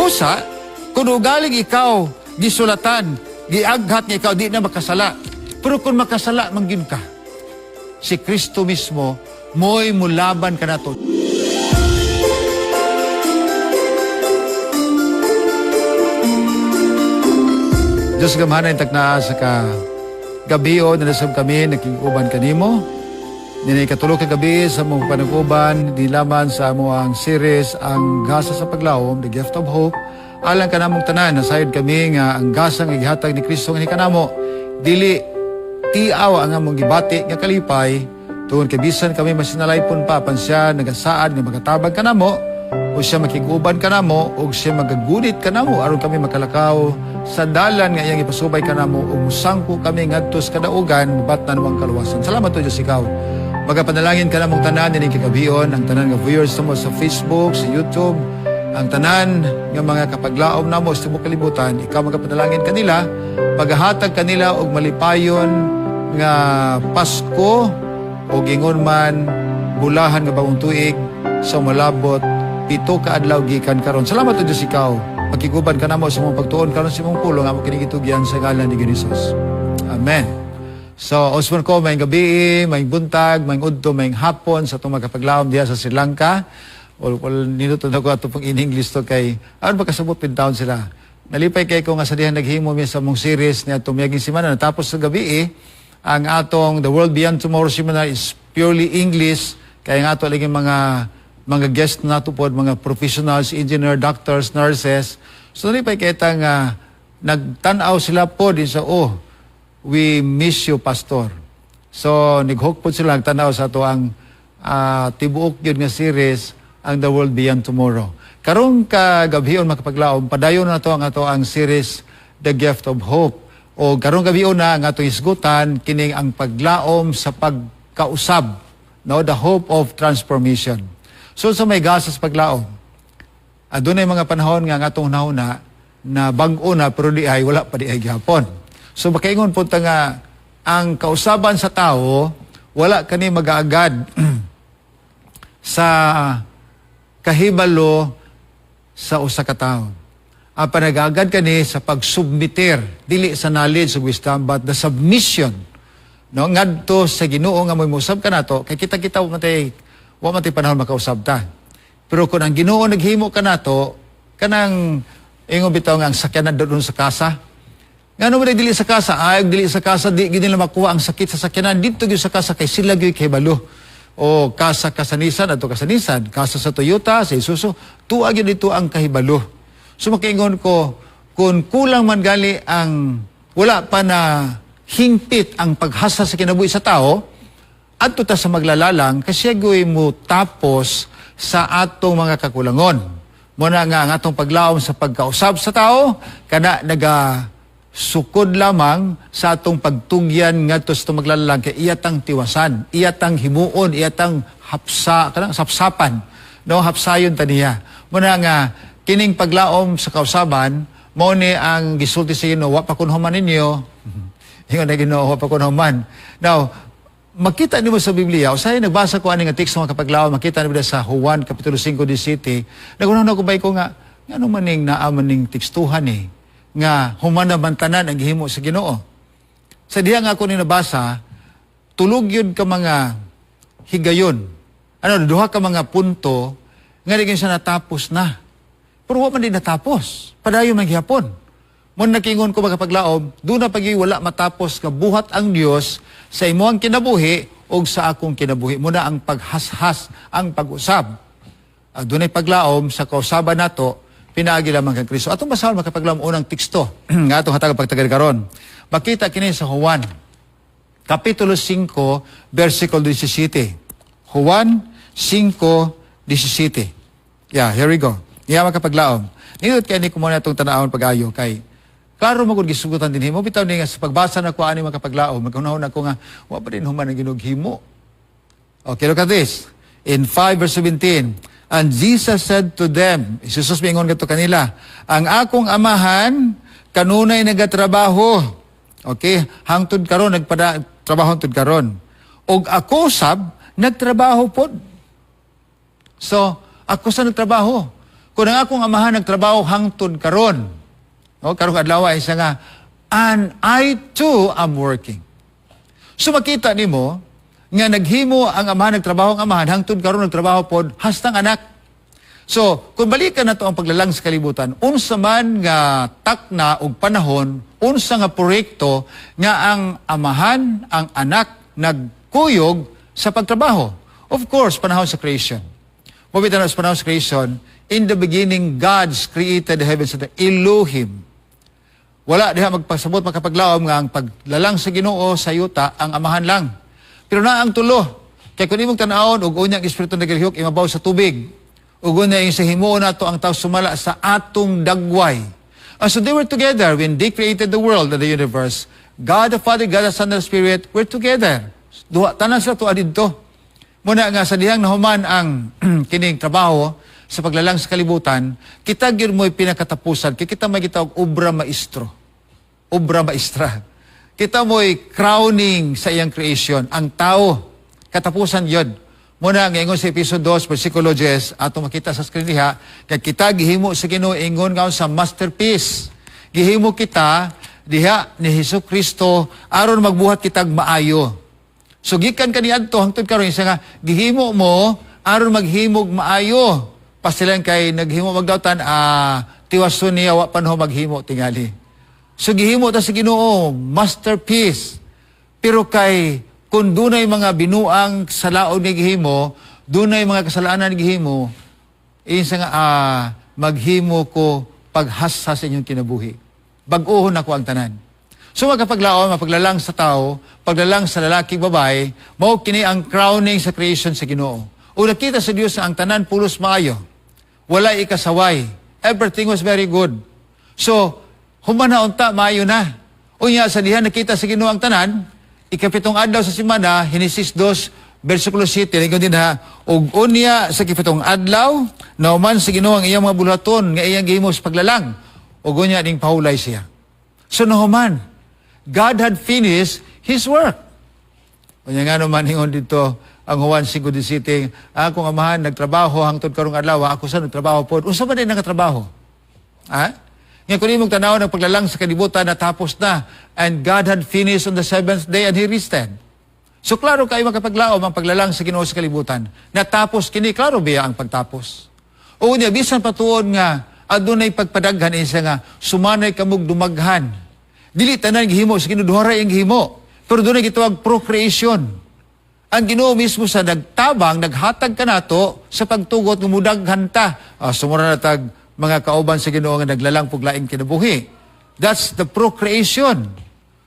Busa, kung ugaling ikaw gisulatan, giaghat nga ikaw di na makasala. Pero kung makasala man gyud ka, si Kristo mismo mo'y mulaban kanato. Diyos gamhanan, taknaa sa kagabhion, nasab kami nakig-uban kanimo. Ninay katulo ka gabi sa among panag-uban, di laman sa amo ang series, Ang Gasa sa Paglaom, The Gift of Hope. Alang kanamong tanan, nasayod kami nga ang gasa nga gihatag ni Kristo nga kanamo, dili tiaw ang among gibati nga kalipay, tungod kay bisan kami masinalaypon pa, apan siya nagasaad nga magatabang kanamo, o siya makig-uban kanamo, o siya magagunit kanamo, aron kami makalakaw sa dalan nga iyang ipasubay kanamo, ug musangko kami ngadto sa kadaugan, mabatnan ang kaluwasan. Salamat o Diyos ikaw. Magapanalangin ka namong tanan nining kagabion, ang tanan nga viewers namo sa Facebook, sa YouTube, ang tanan nga mga kapaglaom namo sa tibuok kalibutan, ikaw magapanalangin kanila, magahatag kanila og malipayon nga Pasko o gingon man bulahan nga bagong tuig sa malabot 7 ka adlaw gikan karon. Salamat o Diyos ikaw. Pakiguban ka namo sa mong pagtuon karon sa imong pulong, amo kini gitugyan sa ngalan ni Jesus. Amen. So, usbon ko, may gabi, may buntag, may udto, may hapon sa itong magkapaglaom diha sa Sri Lanka. Well, ninuto na ko ato pong in English to kay, ano ba kasabot taon sila. Nalipay kay ko nga sa diha naghimo mi sa mong series ni atong miyaging semana. Natapos sa gabi eh, ang atong The World Beyond Tomorrow seminar is purely English. Kaya nga ato lagi mga guest nato pod, mga professionals, engineer, doctors, nurses. So nalipay kay ta nga nagtan-aw sila pod sa, "Oh, we miss you, Pastor." So nighook pod sila nagtan-aw sa ato ang tibuok yun nga series, ang The World Beyond Tomorrow. Karong kagabhion, makapaglaom, padayon na to ang ato ang series The Gift of Hope. O karong gabion na ang atong isgutan kining ang paglaom sa pagkausab, no, the hope of transformation. So sa may gasa sa paglaom, adunay mga panahon nga ang atong hunahuna na bag-o na pero di ay wala pa di ay gihapon. So makaingon po ta nga ang kausaban sa tao wala kani magaagad sa kahibalo sa usa ka tawo. Apan nag-aagad kani sa pagsubmitir, dili sa knowledge ug wisdom but the submission, no, ngadto sa Ginoo nga mo'y mousab kanato, kay kita-kita wa man tay panahon makausab ta. Pero kung ang Ginoo naghimo kanato, kanang ingon bitaw nga ang sakyanan doon sa kasa. Ngano man dili sa kasa? Ay, dili sa kasa, di gid nila makuha ang sakit sa sakyanan dito gyud sa kasa kay sila gyud kahibalo. O kasa ka sa Nissan, adto ka sa Nissan, kasa sa Toyota, sa Isuzu, tuwa gyud dito ang kahibalo. So makaingon ko, kung kulang man gali ang wala pa na hingpit ang paghasa sa kinabuhi sa tao, adto ta sa maglalalang kasi goy mo tapos sa atong mga kakulangon. Muna nga ang atong paglaom sa pagkausab sa tao, kana naga sukod lamang sa atong pagtugyan ngadto sa atong maglalalang kay iyatang tiwasan, iyatang himuon, iyatang hapsa, kanang sapsapan, no, hapsayon ta niya. Muna nga kining paglaom sa kausaban mao ni ang gisulti sa Ginoo, "Wa pa kun human ninyo." Ingon na Ginoo, "Wa pa kun human." Now, makita nimo sa Biblia, usahay nagbasa ko ani nga teksto mga kapaglaom, makita nimo sa Juan kapitulo 5:17. Nagunahuna ko bay ko nga ngano maning naa maning tekstuhan eh nga human na man tanan ang gihimo sa Ginoo. Sa diha nga ako ni nabasa, tulog yun ka mga higayon. Ano, duha ka mga punto nga di siya natapos na. Pero wa man din natapos. Padayon man gihapon. Mo nakingon ko makapaglaom, doon na pagi wala matapos nga buhat ang Dios sa imong kinabuhi o sa akong kinabuhi. Muna ang paghashas, ang pag-usab. Dunay paglaom sa kausaban nato, pinaagi lamang kang Kristo. Atong basahon makapaglaom unang teksto nga atong hatag pagtagal karon. Makita kini sa Juan kapitulo 5 versikulo 17. Juan 5:17. Yeah, here we go. Iya makapaglaom. Nindot kay ni kumuna atong tanawon pag-ayo kay klaro mo gud gisugutan din himo bitaw ni nga sa pagbasa na ko ani makapaglaom, maghunahon ako nga wa pa din human ang Ginoo himo. Okay, look at this. In 5 verse 17, and Jesus said to them, Jesus mingon kadto kanila, "Ang akong amahan kanunay nagatrabaho." Okay, hangtod karon nagpada trabaho hangtod karon. "Og ako sab nagtrabaho pod." So, ako sa nagtrabaho. Kung ang akong amahan nagtrabaho hangtod karon, no, karong adlaw ay siya nga, "And I too am working." So makita nimo nga naghimo ang amahan, nagtrabaho ang amahan, hangtod karon nagtrabaho pod hastang anak. So, kung balikan nato ang paglalang sa kalibutan, unsa man nga takna og panahon, unsa nga proyekto nga ang amahan, ang anak nagkuyog sa pagtrabaho? Of course, panahon sa creation. Mabita na sa panahon sa creation, "In the beginning, God created the heavens and the Elohim." Wala diha magpasabot, makapaglaom, nga ang paglalang sa Ginoo sa yuta ang amahan lang. Pero naa ang tulo. Kay kung imong tan-awon og unyang espiritu nagalihok imabaw sa tubig. Ug unya sa himuon nato ang tao sumala sa atong dagway. So they were together when they created the world and the universe. God the Father, God the Son, and the Spirit were together. Duha tanan sila tuwa didto. Muna nga sa dihang nahuman ang kining trabaho sa paglalang sa kalibutan, kita gyud mo'y pinakatapusan, kay kita may gitawag obra maestro. Obra maestra. Kita mo'y crowning sa iyang creation, ang tao. Katapusan yon. Muna, ngayon sa Efeso 2, versikulo 10, ato makita sa screen diha, kay kita gihimo sa Ginoo ingon nga sa masterpiece. Gihimo kita diha ni Hesus Kristo aron magbuhat kitag maayo. So gikan kaniadto hangtod karon isa nga gihimo mo aron maghimog maayo. Pasilan kay naghimo magdawtan tiwason niya wa pa no maghimo tingali. So gihimo ta sa Ginoo masterpiece. Pero kay kung dunay mga binuang sa laod nga gihimo, dunay mga kasalanan nga gihimo, isa nga maghimo ko paghasa sa inyong kinabuhi. Bag-ohon nako ang tanan. So magkapaglaom, mapaglalang sa tao, paglalang sa lalaki babae, mao kini ang crowning sa creation sa Ginoo. O nakita sa Dios ang tanan pulos maayo. Wala ikasaway. Everything was very good. So, human na unta, maayo na. Unya, sa diha nakita sa Ginoo ang tanan, ikapitong adlaw sa semana, Henesis 2, versikulo 7, ingon din ha, ug unya sa ikapitong adlaw, nahuman sa Ginoo ang iyang mga buluhaton nga iyang gihimo sa paglalang, ug unya ning pahulay siya. So nahuman, God had finished His work. Unya nga naman ingon dito ang Juan 5:17, akong amahan nagtrabaho hangtod karong adlaw, ako sa nagtrabaho pod. Unsa man din nagatrabaho? Ha? Nga kung imong tanaw ng paglalang sa kalibutan, natapos na, and God had finished on the seventh day and He rested. So klaro kayo makapaglaom ang paglalang sa Ginoo sa kalibutan. Natapos kini, klaro biya ang pagtapos. O niya, bisan patuon nga adunay pagpadaghan, isa nga sumanay kamog dumaghan. Dili tanan gihimo sa Ginoo, duha ra ang gihimo. Pero dunay gitawag procreation. Ang Ginoo mismo sa nagtabang, naghatag kanato sa pagtugot nga mudaghan ta. Sumura na tag mga kauban sa Ginoo nga naglalang pug laing kinabuhi. That's the procreation.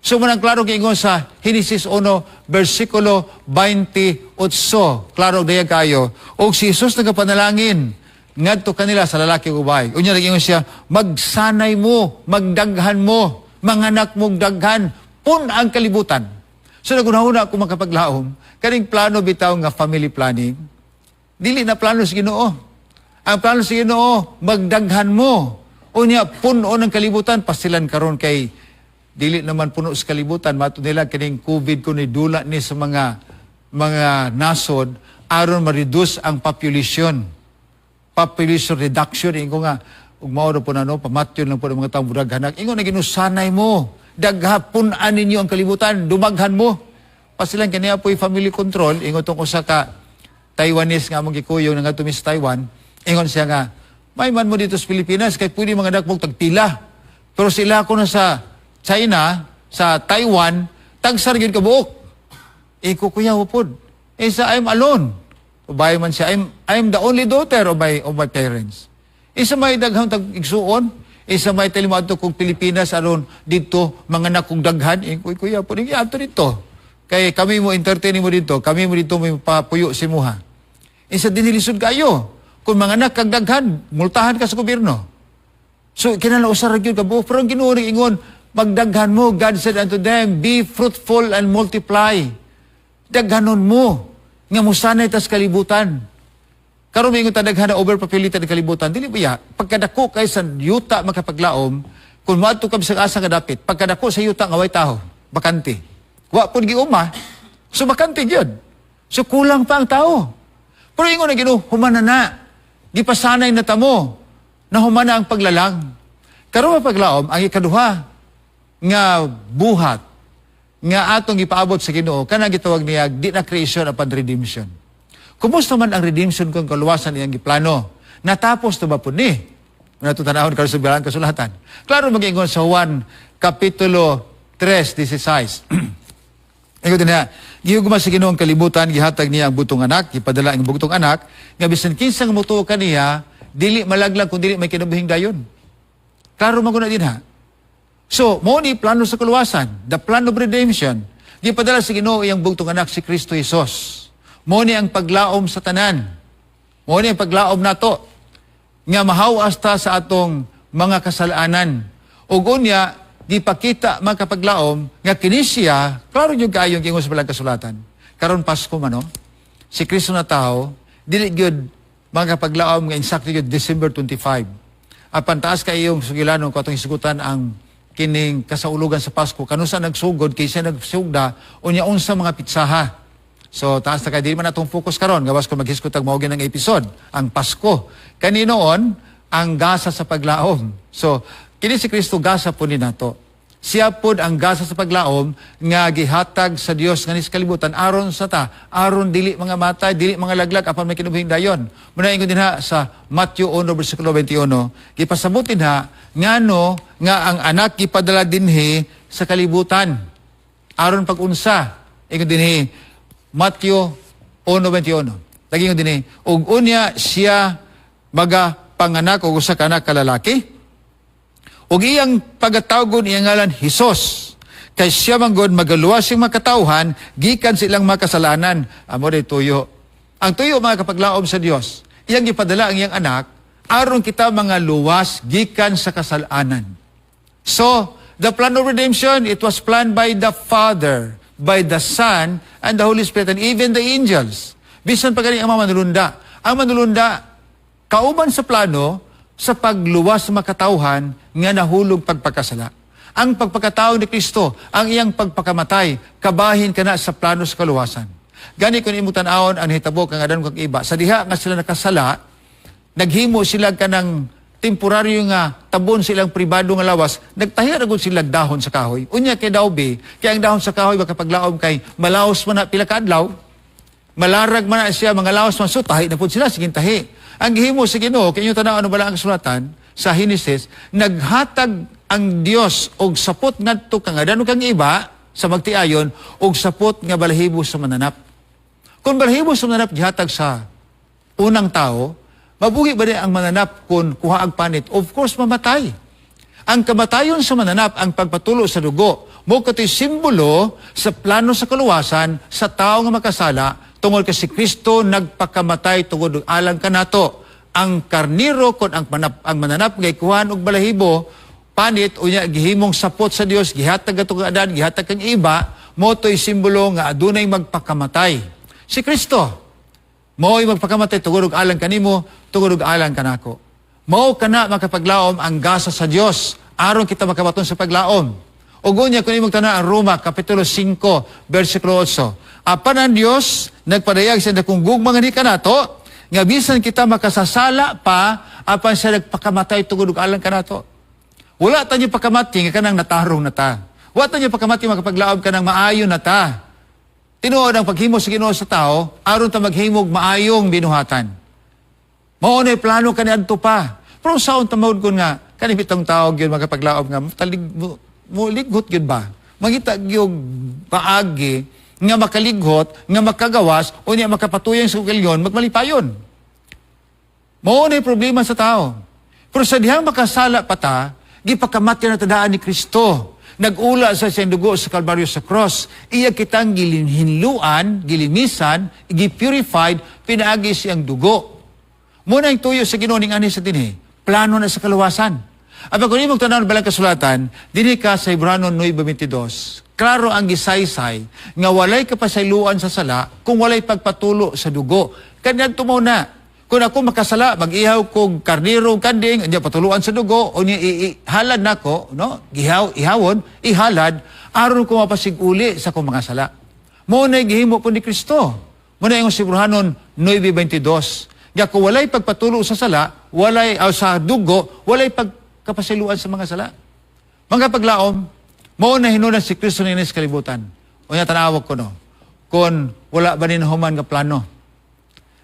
So manang klaro giingon sa Genesis 1 versikulo 28. Klaro dayag kayo. Og si Jesus nagapanalangin ngadto kanila sa lalaki ug babae. Unya nag-ingon siya, "Magsanay mo, magdaghan mo, manganak mo daghan, pun ang kalibutan." So nagunahuna ako, makapaglaom, kaning plano bitaw nga family planning, dili na plano sa Ginoo. Ang plano sa Ginoo, magdaghan mo. Unya puno ng kalibutan, pasilan karon kay dili naman puno sa kalibutan, mato nila kining COVID kun dula ni sa mga nasod aron ma-reduce ang population. Population reduction ingon nga ug mao ra po na no pamatyon lang po ng mga taong mudaghanak. Ingon na Ginoo, sanay mo. Dagha, pun-an ninyo ang kalibutan, dumaghan mo. Pasilan kaniya po'y family control, ingon tong usa ka Taiwanese nga among gikuyog nga ngadto sa Taiwan, ingon siya nga, may man mo dito sa Pilipinas kay pwede mga mog tagpila. Pero sila ko na sa China, sa Taiwan, tagsar gyud kabuok. Eh, kuya pod. Eh, sa I'm alone. Babae man siya, I'm the only daughter of my parents. Isa may daghang tag igsuon, isa may talimo adto kong Pilipinas aron dito mga kong daghan, eh, kuya, kuya po adto dito. Kay kami mo entertain mo dito, kami mo dito mo papuyo si muha. Isa dinilisod kayo. Kung mga anak kag daghan, multahan ka sa gobyerno. So, kinahanglan usa ra gyud ka buok. Pero ang Ginoo ingon, magdaghan mo. God said unto them, "Be fruitful and multiply." Daghanon mo. Nga musanay tas kalibutan. Karon may ingon daghan na overpopulated ang kalibutan. Dili ba ya? Pagkadako kay sa yuta, makapaglaom, kung moadto ka bisag asa nga dapit, pagkadako sa yuta nga way taho, bakante. Wa pud giuma. So bakante gyud. So kulang pa ang tao. Pero ingon na Ginoo, humana na. Gipasanay na tamo. Nahuman na ang paglalang. Karon, paglaom, ang ikaduha nga buhat nga atong gipaabot sa Ginoo kana gitawag niya di na creation apan redemption. Kumusta man ang redemption kung kaluwasan iyang giplano? Natapos na ba po ni? Nato tanawon karon sa Balaan Kasulatan. Klaro mag-ingon sa Juan Kapitulo 3:16. Ingon dinha, gihugma sa Ginoo ang kalibutan, gihatag niya ang bugtong anak, gipadala ang bugtong anak, nga bisan kinsa nga motuo kaniya, dili malaglag kun dili may kinabuhing dayon. Klaro man guna dinha. So, mao ni plano sa kaluwasan, the plan of redemption. Gipadala sa Ginoo iyang bugtong anak, si Kristo Jesus. Mao ni ang paglaom sa tanan. Mao ni ang paglaom nato nga mahawas ta sa atong mga kasalanan. Ug unya gipakita, mga kapaglaom, nga kini siya, klaro gyud kaayong giingon sa Balang Kasulatan. Karon Pasko man, no? Si Kristo na tao, dili gyud, mga kapaglaom, nga insakto gyud December 25. Apan taas kay iyong sugilanon ko atong hisgutan ang kining kasaulugan sa Pasko, kanusa nagsugod, kaysa nagsugda, unya unsa mga pitsaha. So taas na kay dili man atong focus karon, gawas ko maghisgot og mao ng episode ang Pasko. Kaninoon ang gasa sa paglaom. So kini si Kristo, gasa po ni nato. Siya pod ang gasa sa paglaom nga gihatag sa Dios nga sa kalibutan aron sa ta, aron dili mga matay, dili mga laglag apan may kinabuhing dayon. Muna ingon dinha sa Matthew 1 versikulo 21, gipasabot dinha ngano nga ang anak gipadala dinhi sa kalibutan. Aron pag-unsa? Ingon dinhi Matthew 1:21. Lagi ingon dinhi, ug unya siya maga panganak og usa ka anak ka lalaki ug iyang pagatawgon iyang ngalan Hesus. Kay siya manggod magaluwas siyang makatawhan gikan sa ilang mga kasalanan. Amo rin tuyo. Ang tuyo, mga kapaglaom, sa Dios, iyang gipadala ang iyang anak aron kita mga luwas gikan sa kasalanan. So, the plan of redemption, it was planned by the Father, by the Son, and the Holy Spirit, and even the angels. Bisan pa gani ang mga manulunda. Ang manulunda, kauban sa plano sa pagluwas sa makatawhan nga nahulog pagpakasala. Ang pagpakatao ni Kristo, ang iyang pagpakamatay, kabahin kana sa plano sa kaluwasan. Gani kung imong tan-awon ang hitabo kang Adan kang Eva, sa diha nga sila nakasala, naghimo sila kanang temporaryo nga tabon silang pribado nga lawas, nagtahi ra gud sila dahon sa kahoy. Unya kay daw be, kay ang dahon sa kahoy makapaglaom kay malaos man na pila ka adlaw, malarag man na siya, mga laos man, so tahi na pud sila, sige tahi. Ang gihimo sa Ginoo, kay inyong tanaw ano bala ang kasulatan sa Genesis, naghatag ang Dios og sapot ngadto kang Adan ug kang Eva sa magtiayon og sapot nga balahibo sa mananap. Kung balahibo sa mananap gihatag sa unang tao, mabuhi ba ang mananap kung kuhaag panit? Of course, mamatay. Ang kamatayon sa mananap, ang pagpatulo sa dugo, mo kato'y simbolo sa plano sa kaluwasan sa tao nga makasala tungod kay si Kristo nagpakamatay tungod alang kanato. Ang karniro kon ang mananap nga ikuhan og balahibo panit, unya gihimong sapot sa Dios, gihatag ato kang Adan, gihatag kang Eva, mo to'y simbolo nga adunay magpakamatay. Si Kristo mao'y magpakamatay tungod og alang kanimo, tungod og alang kanako. Mao kana, makapaglaom, ang gasa sa Dios aron kita makabaton sa paglaom. Ug unya kung imong tan-awon ang Roma kapitulo 5 bersikulo 8. Apan ang Dios nagpadayag sa dakong gugma nganhi kanato nga bisan kita makasasala pa, apan siya nagpakamatay tungod og alang kanato. Wala ta pakamati nga kanang natarong na ta. Wala ta pakamati, makapaglaom, kanang maayo na ta. Tinuod ang paghimo sa Ginoo sa tao aron ta maghimog maayong binuhatan. Mao na plano kaniadto pa. Pero saon ta maud kun nga kani bitong tao gyud, makapaglaom, nga talig mo, mo lighot gyud ba? Mangita gyud paagi nga makalighot, nga makagawas, unya makapatuyang sa kaugalingon, magmalipayon. Mao na problema sa tao. Pero sa dihang makasala pa ta, gipakamatay na ta daan ni Kristo. Nag-ula sa siyang dugo sa Kalbaryo sa cross. Iya kitang gilinhinluan, gilinisan, gi-purified, pinaagi siyang dugo. Muna yung tuyo sa Ginoo ning ani sa dinhi. Plano na sa kaluwasan. Apan kung imong tan-awon balang kasulatan, dinhi ka sa Hebrano 9:22. Klaro ang gisaysay nga walay kapasayloan sa sala kung walay pagpatulo sa dugo. Kaniadto mo na. Kung ako makasala, mag-ihaw kog karniro, kanding, unya patuluan sa dugo, unya ihalad nako, no? Gihaw, ihawon, ihalad, aron ko mapasiguli sa akong mga sala. Mao na gihimo po ni Kristo. Mao na yung Hebrehanon 9:22. Nga kung walay pagpatulo sa sala, walay sa dugo, walay pagkapasiluan sa mga sala. Mga paglaom, mao na hinunan si Kristo niini sa kalibutan. Unya tanawag ko no, kung wala ba ni nahuman nga plano.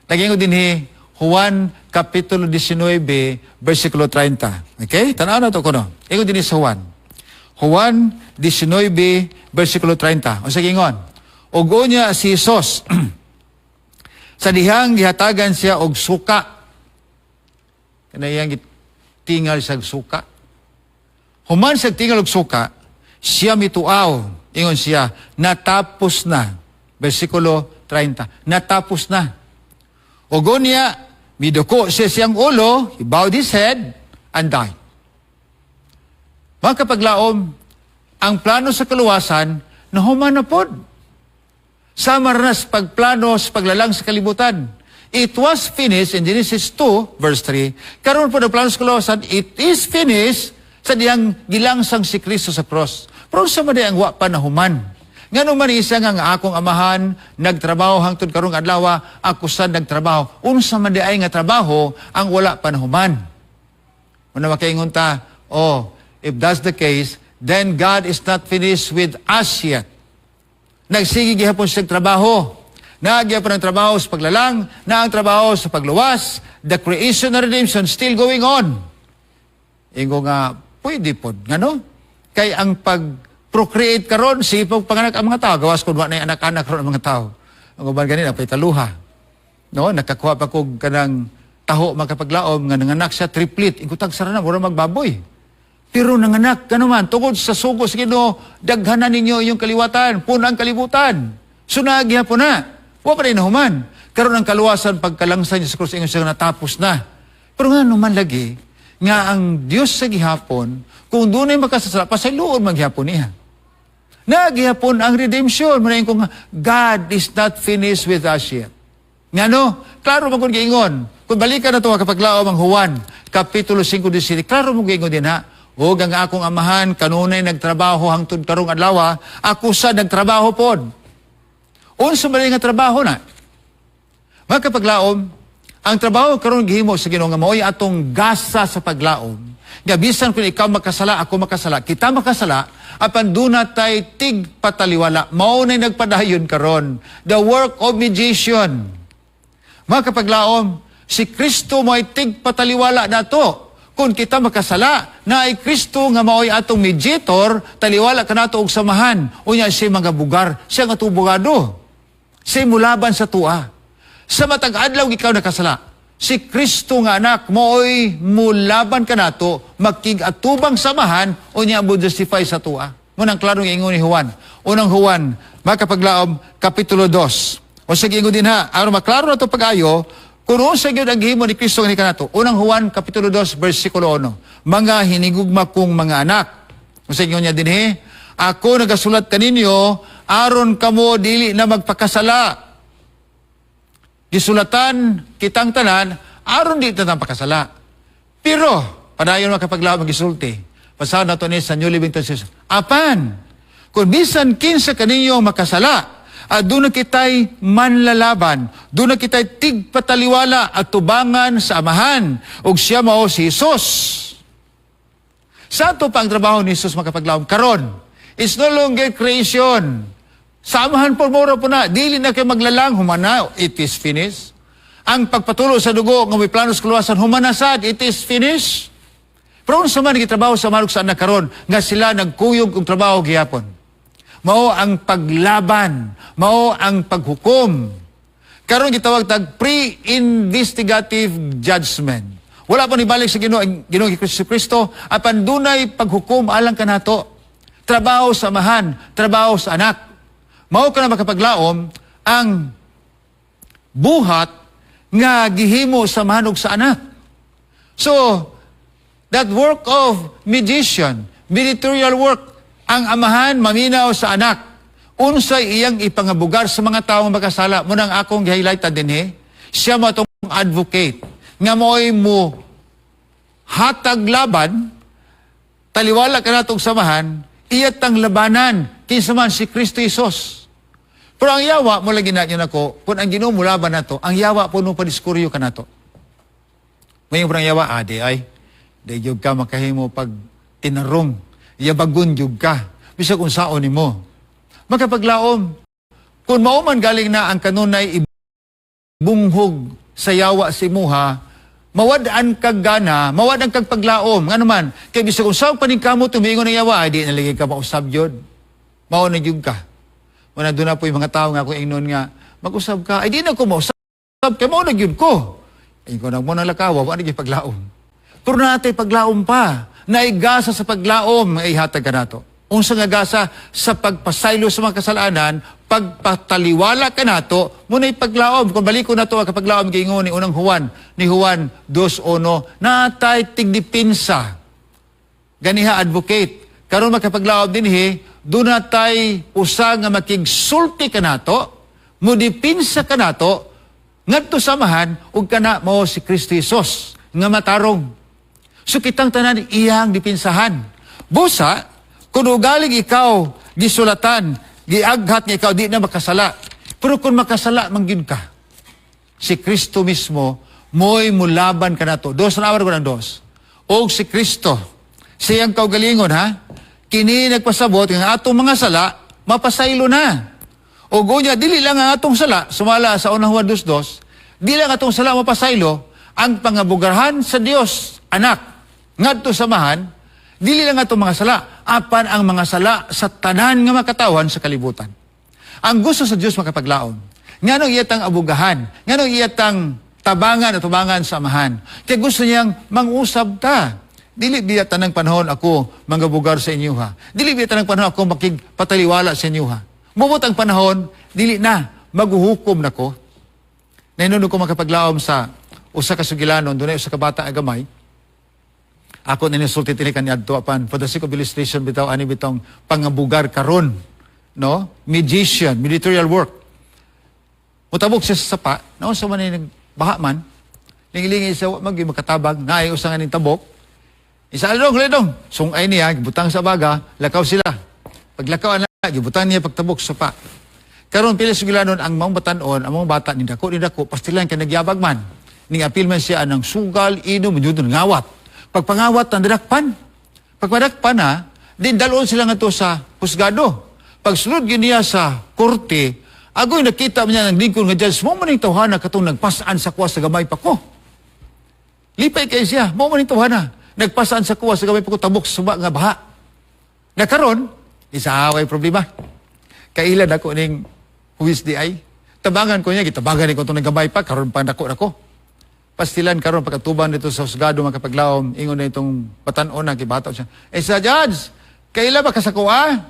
Naging dinhi Juan Kapitulo 19, versikulo 30. Okay? Tanaw na to ko no. Ingon dinhi sa Juan. Juan 19, versikulo 30. Unsa gingon? Ug unya si Jesus sa dihang gihatagan siya og suka. Kanayang gitingal sa suka. Human sa tingal og suka, siya mituaw. Ingon siya, "Natapos na." Versikulo 30. "Natapos na." Ug unya, miduko siya siyang ulo, he bowed his head and died. Mga kapaglaom, ang plano sa kaluwasan, nahuman na pod. Sama na sa pagplano sa paglalang sa kalibutan. It was finished in Genesis 2, verse 3. Karon po na plano sa kaluwasan, it is finished sa diyang gilangsang si Kristo sa cross. Pero unsa man ang wa pa nahuman? Ngano man isa nga ang akong Amahan nagtrabaho hangtod karong adlaw, ako sad nagtrabaho. Unsa man di ay nga trabaho ang wala pa nahuman? Una makaingon ta, "Oh, if that's the case, then God is not finished with us yet." Nagsige gihapon siya trabaho. Nagyapon ang trabaho sa paglalang, na ang trabaho sa pagluwas, the creation and redemption still going on. Ingo nga, pwede pod. Ngano? Kay ang pag-procreate karon, sige panganak ang mga tao. Gawas kung wa na anak-anak karon ang mga tao. Ang uban ganina, pa'y taluha. No, nakakuha pa kog kanang taho, makapaglaom nga nanganak siya triplet. Ingkutag sara na, mura magbaboy. Pero nanganak ka naman, tungod sa sugo sa Ginoo, daghanan ninyo iyong kaliwatan, puno ang kalibutan. So po na. Wa pa rin nahuman. Karon ang kaluwasan pagkalangsan niya sa krus, ingon siya natapos na. Pero nga naman lagi, nga ang Dios sa gihapon, kung dunay makasasala, pasayloon maghapon niya. Nagihapon ang redemption. Muna kung God is not finished with us yet. Ngano? Klaro man kung giingon. Kung balikan na ito kapaglaom ang Juan, Kapitulo 5, 17, klaro mo giingon din ha. "Og ang akong Amahan, kanunay nagtrabaho hangtod karong adlaw, ako sa nagtrabaho pod." Unsa man nga trabaho na? Mga kapaglaom, ang trabaho karon gihimo sa Ginoo nga mao'y atong gasa sa paglaom. Nga bisan kung ikaw makasala, ako makasala, kita makasala, apan duna tay tigpataliwala. Mao na'y nagpadayon karon. The work of mediation. Mga kapaglaom, si Kristo mo'y tigpataliwala nato. Kung kita makasala, na ay Kristo nga mao'y atong mediator, taliwala kanato og samahan. Unya siya mga bugar, siya nga tubugado. Siya mulaban sa tua. Sa matag adlaw ikaw nakasala, si Kristo nga anak mo'y mulaban kanato, makig-atubang samahan, unya mo justify sa tua. Munang klarong ingon ni Juan. Unang Juan, makapaglaom, Kapitulo 2. O sige, ingon din ha, aron maklaro na ito pag-ayo, kung unsa gyud ang gihimo ni Kristo nga kanato. Unang Juan, Kapitulo 2, versikulo 1. "Mga hinigugma kong mga anak." O sige, ingon niya dinhi, "Ako nagasulat kaninyo, aron kamo dili na magpakasala." Gisulatan kitang tanan, aron di ta pakasala. Pero, padayon makapaglaom magisulti. Basahan nato ni sa New Living Translation. "Apan, kung bisan kinsa kaninyo makasala, at doon na kita'y manlalaban, doon na kita'y tigpataliwala at tubangan sa Amahan, ug siya mao si Jesus." Sa ato pa ang trabaho ni Jesus, makapaglaom karon. It's no longer creation. Sa Amahan po mura po na, dili na kay maglalang, humana, it is finished. Ang pagpatulo sa dugo nga may plano sa kaluwasan, humana sad, it is finished. Pero unsa man gitrabaho sa Amahan sa anak karon nga sila nagkuyog og trabaho gihapon? Mao ang paglaban, mao ang paghukom. Karon gitawag tag pre-investigative judgment. Wala pa nibalik sa Ginoo ang Ginoo Kristo Kristo apan dunay paghukom alang kanato. Trabaho sa Amahan, trabaho sa anak. Mao ka na makapaglaom ang buhat nga gihimo sa Amahan ug sa anak. So, that work of mediation, mediatorial work, ang Amahan maminaw sa anak. Unsay iyang ipangabugar sa mga tawo nga makasala? Munang akong gi-highlight dinhi, siya mo atong advocate nga mo'y mo hatag laban, taliwala kanatong samahan, iyat ang labanan, kinsa man? Si Kristo Jesus. Pero ang yawa, mo lagi na nako, kung ang Ginoo mulaban nato, ang yawa po no padiskuryo kanato. Ngayon parang yawa, di ay. Di gyud ka makahimo pag tinarong. Yabagon gyud ka. Bisag unsaon nimo. Makapaglaom, kung mao man galing na ang kanunay ibunghog sa yawa sa imuha, mawad-an kag gana, mawad-an kag paglaom. Ngano man, kay bisag unsa paningkamot tumingon ng yawa, ay di na lagi ka mausab gyud. Mao na gyud ka. Muna doon na po yung mga tao nga kung ingnon nga, mag-usab ka, ay di na ko mausab, kay mao na gyud ko. Ay ko nang mo nang lakawa, wa na gyud paglaom. Pero natay paglaom pa, naigasa sa paglaom ay ihatag ka nato. Unsa nga gasa sa pagpasaylo sa mga kasalanan, pagpataliwala ka nato, muna'y paglaom. Kung baliko nato ang kapaglaom giingon ni unang Juan, ni Juan 2:1, natay tigdipinsa. Ganiha advocate. Karon makapaglaom dinhi, doon natay usa nga makigsulti kanato, mudipinsa kanato, ngadto samahan ug kana mao si Kristo Jesus nga matarong. So kitang tanan iyang dipinsahan. Busa, kung ugaling ikaw gisulatan, giaghat nga ikaw di na makasala. Pero kung makasala man gyud ka, si Kristo mismo mo'y mulaban kanato. Dos na ko ng dos. Og si Kristo, siyang kaugalingon ha, kini nagpasabot nga atong mga sala, mapasaylo na. O unya, dili lang ang atong sala, sumala sa unang Juan 2:2, dili lang atong sala mapasaylo, ang pangabugarhan sa Dios, anak, ngadto samahan, dili lang atong mga sala, apan ang mga sala sa tanan nga makatawan sa kalibutan. Ang gusto sa Dios makapaglaom, nganong iyatang abugahan, nganong iyatang tabangan o tubangan sa amahan. Kaya gusto niyang mangusab ta. Dili biya tanang panahon ako mangabugar sa inyo ha. Dili biya tanang panahon ako makigpataliwala sa inyo ha. Mubot ang panahon, dili na, maguhukom na ko. Nahinunod ko makapaglaom sa usa ka sugilanon, dunay usa ka bata nga gamay. Ako na nisulti tini kaniadto apan for the sake of illustration bitaw ani bitong pangabugar karon, no? Magician, military work. Mutabok siya sa sapa, naunsa man ni nagbaha man, lingilingi siya wa magyud makatabang, naay usa nga ning tabok. Isa along ledong, sungay niya, gibutang sa baga, lakaw sila. Paglakaw ana, gibutang niya pagtabok sa sapa. Karon pila sugilanon ang maong batan-on, ang maong bata ni dako, pastilan kay nagyabag man. Ning apil man siya anang sugal, inom, yun ngawat. Pagpangawat, nadakpan. Pagpadakpan na, din dalon sila nga to sa husgado. Pagsulod gyud niya sa korte, agoy nakita niya ng lingkod nga judge, mao man ning tawhana katong nagpasaan sa kuwa sa gamay pa ko. Lipay kay siya, mao man ning tawhana. Nagpasaan sa kuwa sa gamay pa ko tabok sa suba nga baha. Nakaron, isa way problema. Kailan ako ning huwis di ay. Tabangan ko niya, gitabangan ko itong nagamay pa, karon pa nako nako. Pastilan karon pagkatubang dito sa husgado makapaglaom, ingon na itong batan-on na kibata siya. Eh sa judge, kaila ba kasako ah?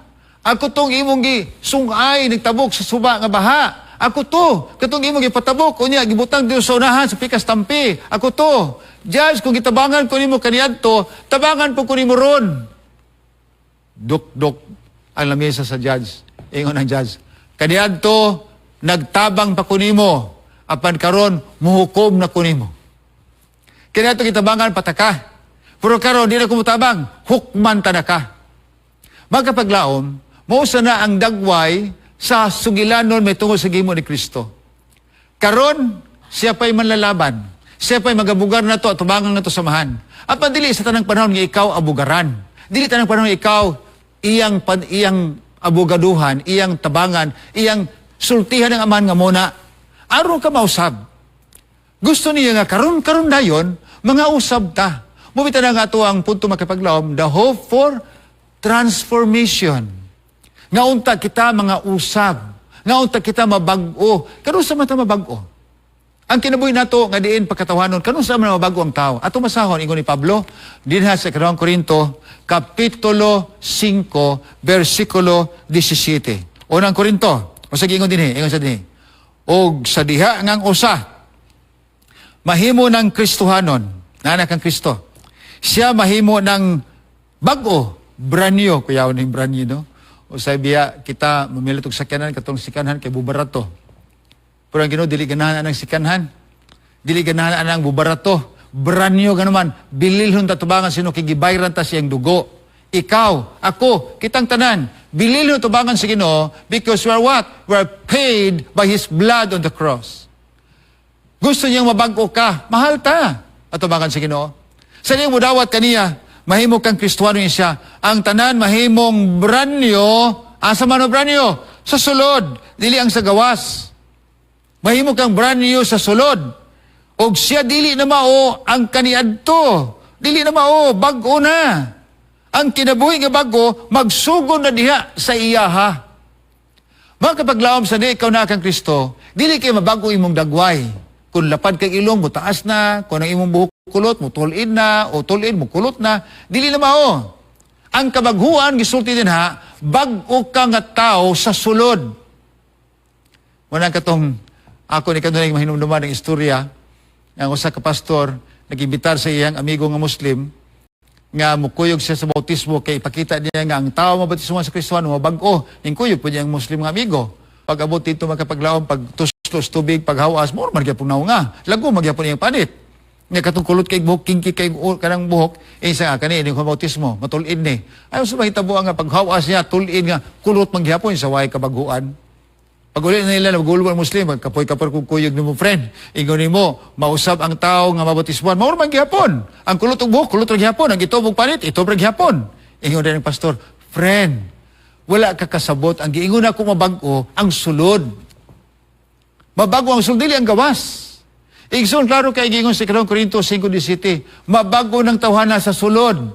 Ako tong imong gi sungay nagtabok sa suba nga baha. Ako to, katong imong gipatabok unya gibutang dito sa unahan sa pikas tampi. Ako to. Judge, kung gitabangan ko nimo kaniadto, tabangan po ko nimo ron. Duk-duk ang lamesa sa judge. Ingon ang judge. Kaniadto, nagtabang pa ko nimo. Apan karon muhukom na ko nimo. Kaniadto gitabangan pataka. Pero karon di na ko mutabang, hukman ta na ka. Magkapaglaom, mausa na ang dagway sa sugilanon may tungod sa gimo ni Kristo. Karon, siya pa'y manlalaban. Siya pa'y magabugar na to at tubangan na to samahan. Apan dili sa tanang panahon nga ikaw abugaran. Dili tanang panahon nga ikaw iyang pan, iyang abogaduhan, iyang tabangan, iyang sultihan ng amahan nga muna. Aron ka mausab. Gusto niya nga karon karon dayon mga usab ta. Mubita na nga ato ang punto makapaglaom, the hope for transformation. Nga unta kita mga usab. Nga unta kita mabag-o. Kanus-a man ta mabag-o? Ang kinabuhi nato nga diin pagkatawanon, kanus-a man mabago ang tao? Ato masahon ingon ni Pablo dinha sa 2 Korinto kapitulo 5 bersikulo 17. Unang Korinto, unsa giingon dinhi? Ingon sa dinhi. Og sa diha ngang usa mahimo ng Kristohanon, nanak ang Kristo. Siya mahimo ng bag-o, brand new, kuyaw ning brand new, no? O sa biya kita mamilit og sakyanan katong sikanhan kay bubarato. Pero ang Ginoo dili ganahan anang sikanhan. Dili ganahan anang bubarato. Brand new ganuman, bililhon ta tubangan sino kay gibayran ta siyang dugo. Ikaw, ako, kitang tanan, bililhon tubangan sa Ginoo because we are what? We are paid by His blood on the cross. Gusto niyang mabago ka, mahal ta. Atubangan sa Ginoo. Sa diyang mudawat kaniya, mahimo kang Kristuano siya. Ang tanan mahimong brand new, asa man o brand new? Sa sulod, dili ang sa gawas. Mahimo kang brand new sa sulod. Og siya dili na mao ang kaniadto. Dili na mao, bag-o na. Ang kinabuhi nga bag-o, magsugod na diha sa iyaha. Mga kapaglaom, sa di ikaw na kang Kristo, dili kay mabago imong dagway. Kung lapad kay ilong, mo taas na, kung ang imong buhok kulot, mo tulin na, o tulin, mo kulot na, dili na mao. Ang kabaghuan, gisulti din ha, bag-o ka nga tao sa sulod. Muna katong ako ni kanunay mahinumduman ng istorya nga ang usa ka pastor nag-imbitar sa iyang amigo nga Muslim nga mukuyog siya sa bautismo kay ipakita niya nga ang tao mabautismo sa Kristohano mabag-o. Ning kuyog po niya ang Muslim nga amigo. Pag abot dito, makapaglaom, pag tuslos tubig, paghawas mo man gyapon nga. Lago magyapon iyang panit. Nga katong kulot kay buhok, kinky kay kanang buhok, eh sa nga kani ini bautismo, matulin ni. Ayon sa mahitabo nga paghawas niya, tulin nga kulot magyapon sa way kabaghuan. Pag uli na nila, nagulbo ang Muslim, kapoy kapar kung kuyog nimo, friend. Ingon nimo, mausab ang tao nga mabautismuhan, mao man gihapon. Ang kulot og buhok, kulot ra gihapon. Ang itob og panit, itob ra gihapon. Ingon din ang pastor, "Friend, wala ka kasabot. Ang giingon ako mabag-o, ang sulod. Mabago ang sulod, dili ang gawas." Igsoon, klaro kay giingon sa 2 Korinto 5:17, mabago ng tawhana sa sulod.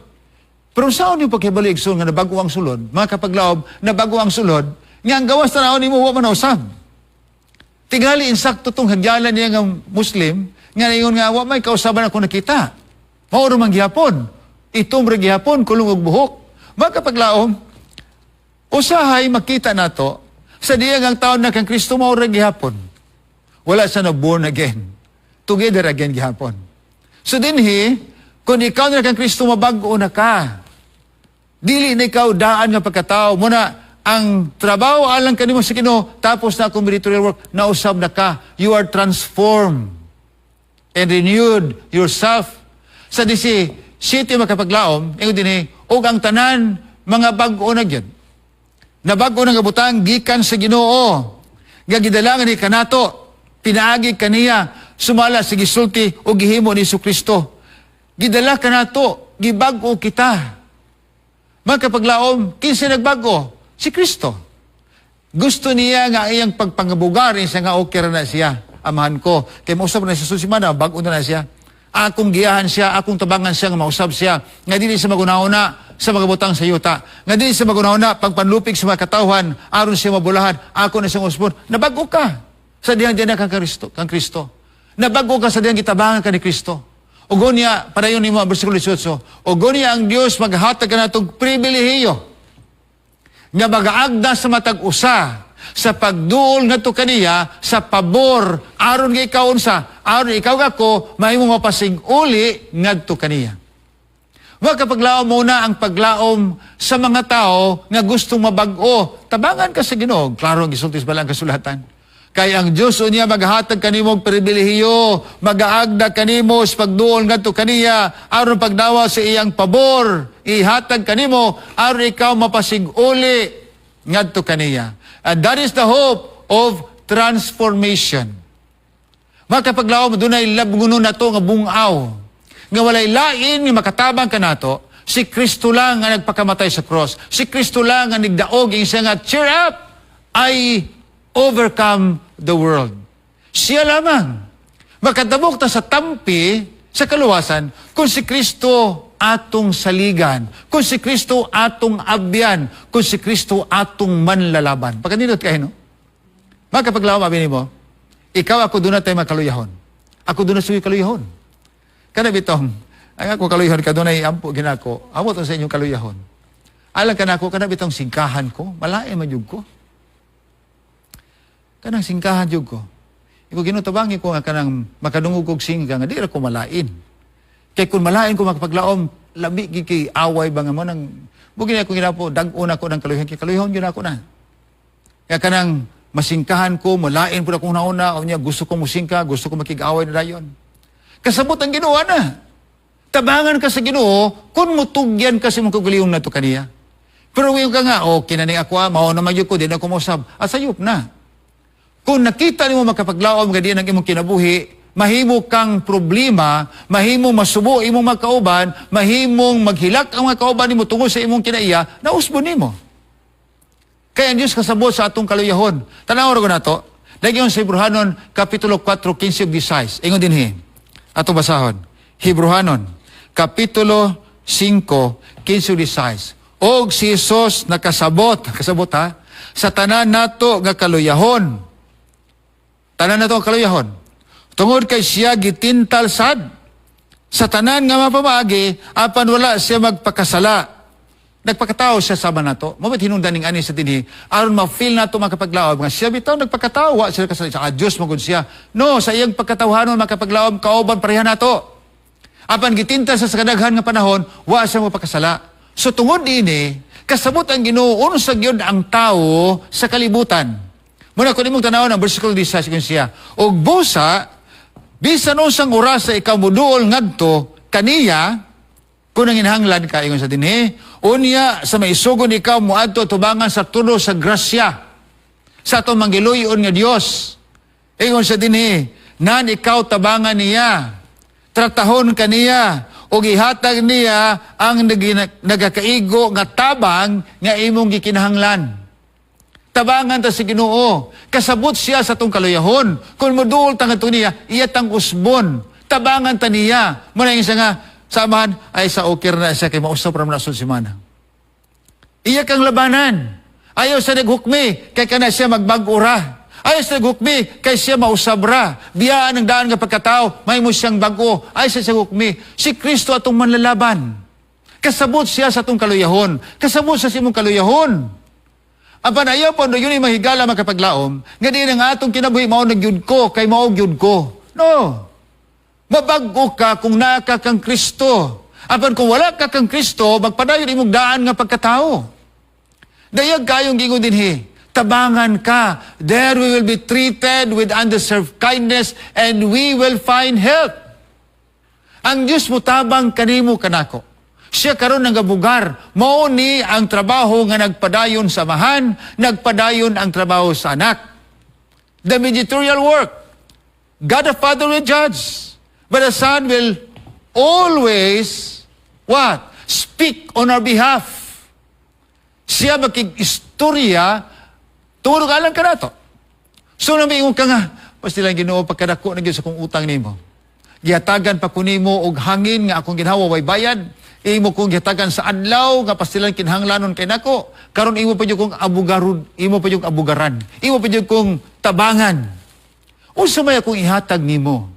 Pero saan yung pagkibalo, igsoon, nga nabago ang sulod? Mga kapaglaom, nabago ang sulod, nga ang gawas tanaw nimo wa man nausab. Tingali insakto tong hagyalan niya nga Muslim, nga ingon nga wa may kausaban ako nakita. Mao man gihapon. Itom ra gihapon kulong og buhok. Mga kapaglaom, usahay makita nato sa diya nga ang taon na kang Kristo mao ra gihapon. Wala siya na born again. Together again gihapon. So dinhi, kung ikaw na kang Kristo, mabag-o na ka. Dili na ikaw daan nga pagkatao. Muna, ang trabaho alang kanimo sa Ginoo, tapos na akong ministerial work, nausab na ka. You are transformed and renewed yourself. Sa disi, city makapaglaom, ingon dinhi, og ang tanan, mga bag-o na gyud. Nabag-o na nga butang gikan sa Ginoo. Nga gidalangan ni kanato, pinaagi kaniya, sumala sa gisulti o gihimo ni Kristo. Gidala kanato, gibag-o kita. Mga kapaglaom, kinsa nagbago? Si Kristo. Gusto niya nga iyang pagpangabugar, siya nga okay ra na siya. Amahan ko. Kay mausab na siya sa simana, bag-o na na siya. Akong giyahan siya, akong tabangan siya nga mausab siya. Nga dili sa magunauna sa mga butang sa yuta. Nga dili sa magunauna pagpanlupig sa mga katawhan, aron siya mabulahan, ako na siyang usbon. Nabago ka sa diyang diyan kang Kristo, kang Kristo. Nabago ka sa diyang gitabangan ka ni Kristo. Ug unya, padayon nimo ang bersikulo 18. Ug unya ang Dios maghatag kanatong pribilehiyo nga magaagda sa matag usa sa pagduol ngadto kaniya sa pabor aron nga ikaw unsa, aron ikaw ako mahimong mapasig-uli ngadto kaniya. Mga kapaglaom, muna ang paglaom sa mga tao nga gustong mabag-o. Tabangan ka sa Ginoo. Klaro ang gisulti sa balang kasulatan. Kay ang Dios unya maghatag kanimo og pribilehiyo, magaagda kanimo sa pagduol ngadto kaniya aron pagdawa sa iyang pabor, ihatag kanimo aron ikaw mapasig-uli ngadto kaniya. And that is the hope of transformation. Mga kapaglaom, dunay labnguno nato nga bungaw. Nga walay lain nga makatabang kanato, si Kristo lang nga nagpakamatay sa cross. Si Kristo lang nga nigdaog ing siya nga, "Cheer up! I overcome the world." Siya lamang. Makadabok ta sa tampi sa kaluwasan kung si Kristo atong saligan, kung si Kristo atong abyan, kung si Kristo atong manlalaban. Pagkanindot kayo, no? Mga kapaglaom, abi nimo, ikaw ako doon na tayo makaluyahon. Ako doon na suwi kaluyahon. Kana bitong, ang ako kaluyahon ka doon ay ampo ginako, amot sa inyong kaluyahon. Alang ka nako, kana bitong singkahan ko, malain man jud ko. Kanang singkahan jud ko. Iko ginutabangi ko nga kanang makadungog kog singka nga di ra ko malain. Kay kung malain ko, makapaglaom, labi gid kay away ba nga mo nang bugin ako ginapo, dag-on ako ng kaluyahon kay kaluyahon gyud ako na. Kaya kanang masingkahan ko, malain pud akong nauna, o niya gusto ko musingka, gusto ko makig-away na dayon. Kasabot ang Ginoo na. Tabangan ka sa Ginoo kung mutugyan ka sa imong kaugalingong nato kaniya. Pero ngayon ka nga, okay na ni ako, ah, mao naman yun ko, di na ko mosab. Asayop na. Kung nakita nimo, makapaglaom, nga di ang imong kinabuhi, Mahimo kang problema, mahimo masubo imong makauban, mahimong maghilak ang mga kauban nimo tungod sa imong kinaiya, nausbon nimo. Kaya ang Diyos kasabot sa atong kaluyahon. Tanaw ra nato. Dayon sa Hebrehanon kapitulo 4, 15 ug 16. Ingon dinhi. Atong basahon. Hebrehanon kapitulo 5, 15 ug 16. Og si Jesus nakasabot, kasabot ha, sa tanan nato nga kaluyahon. Tanan nato nga kaluyahon. Tungod kay siya gitintal sad sa tanan nga mapamaagi, apan wala siya magpakasala. Nagpakatao siya sama nato. Mao hinungdan ning ani sa dinhi aron ma-feel nato, makapaglaom, nga siya bitaw nagpakatao, wa siya kasala sa Dios magud siya. No, sa iyang pagkatawhanon, makapaglaom, kauban pareha nato. Apan gitintal sa kadaghan nga panahon, wa siya mapakasala. So tungod ini, kasabot ang Ginoo unsa gyud ang tawo sa kalibutan. Muna kun imong tanawon ang versikulo 16 kun siya, "Og busa bisan unsang oras sa ikaw muduol ngadto kaniya kung nanginhanglan ka," ingon sa dinhi, "unya sa maisugon ikaw moadto tubangan sa trono sa grasya sa atong manggiluyon nga Dios." Ingon sa dinhi, "Nan ikaw tabangan niya, tratahon kaniya, ug ihatag niya ang nagakaigo nga tabang nga imong gikinahanglan." Tabangan ta sa Ginoo. Kasabot siya sa atong kaluyahon. Kung moduol ta ngadto niya, iya tang usbon. Tabangan ta niya. Muna yung isa nga, samahan, ay sa okay na siya kay mausap ra man na semana. Iya kang labanan. Ayaw sa naghukmi, kay kana siya magbag-o ra. Ayaw sa naghukmi, kay siya mausab ra. Biyaan ang daan nga pagkatao, may mo siyang bago. Ayaw sa hukmi. Si Kristo atong manlalaban. Kasabot siya sa atong kaluyahon. Kasabot siya sa imong kaluyahon. Apan ayaw po yun ay mahigala, makapaglaom, nga di ang atong kinabuhi mao na gyud ko, kay mao gyud ko. No. Mabag-o ka kung naa ka kang Kristo. Apan kung wala ka kang Kristo, magpadayon imong daan nga pagkatao. Dayag kayong gingon dinhi. Tabangan ka. There we will be treated with undeserved kindness and we will find help. Ang Diyos mutabang kanimo kanako. Siya karon nang gabugar. Mao ni ang trabaho nga nagpadayon sa Amahan, nagpadayon ang trabaho sa anak. The mediatorial work. God the Father will judge. But the Son will always, what? Speak on our behalf. Siya makig-istorya, tungod alang kanato. So namiingon ka nga, "Pastilan Ginoo, pagkadako na gyud sa kong utang nimo. Gihatagan pa ko nimo og hangin nga akong ginhawa way bayad. Imo kong gihatagan sa adlaw nga pastilan kinahanglanon kay nako. Karon imo pa jud kong abugaron, imo pa jud abugaran. Imo pa jud kong tabangan. Unsa may akong ihatag nimo?"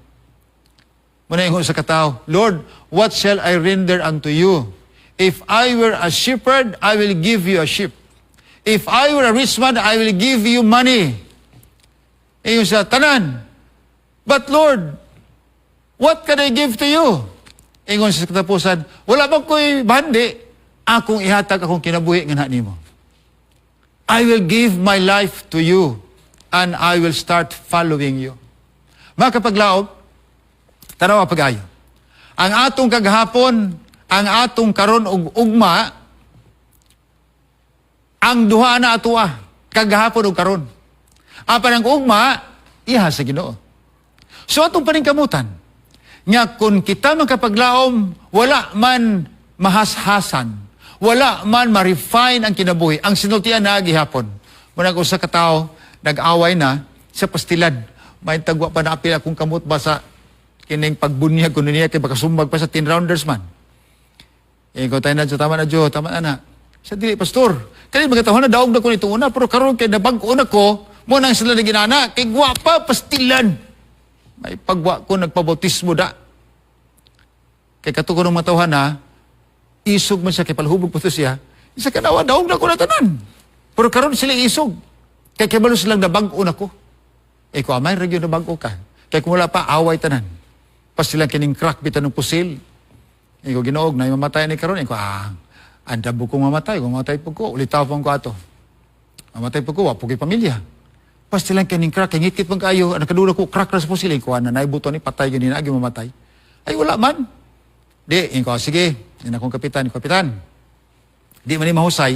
Muna ingon sa katawo, "Lord, what shall I render unto you? If I were a shepherd, I will give you a sheep. If I were a rich man, I will give you money." Ingon sa tanan, "But Lord, what can I give to you?" Ingon sa katapusan, "Wala ba ko'y bandi? Akong ihatag akong kinabuhi nga nimo. I will give my life to you and I will start following you." Mga kapaglaom, tanawa pag-ayo. Ang atong kagahapon, ang atong karon ug ugma, ang duha na atoa, kagahapon ug karon. Apan ang ugma, iha sa Ginoo. So atong paningkamutan, nga kung kita makapaglaom, wala man mahashasan, wala man ma-refine ang kinabuhi, ang sinultian na gihapon. Muna kung sa katao, nag-away na sa pastilan, may tagwa pa na apil akong kamot ba sa kining pagbunyag kuno niya kay baka sumbag pa sa 10 rounders man. Eh, ko tayo na, tama na, Jo, tama na na. Sa dili, pastor. Kani mga na daog na ko nito una, pero karon kay nabag-o na ko, mo nang sila na ginana, kay gwapa, pastilan. May pagwa ko nagpabautismo da. Kay katuko ng mga na, isog man siya, kay palhubog po to siya, isa ka nawa, daog na ko na tanan. Pero karon sila isog. Kay kabalo silang nabag-o na ko. Eh, ko amay, regyo nabag-o ka. Kay kung wala pa, away tanan. Pastilan kining crack bitan ng pusil. Eh, ko ginoog, na mamatay ni karon. Eh, ko, andabo kong mamatay. Kung mamatay po ko, ulitaw po ko ato. Mamatay po ko, wa po kay pamilya. Pastilan kining crack, kay ngikit man kayo, nakadula ko, crack ra sa pusil. Eh, ko, na naibuto ni, patay gani na, mamatay. Ay, wala man. Di, ko, sige, yun akong kapitan, kapitan. Di man ni mahusay.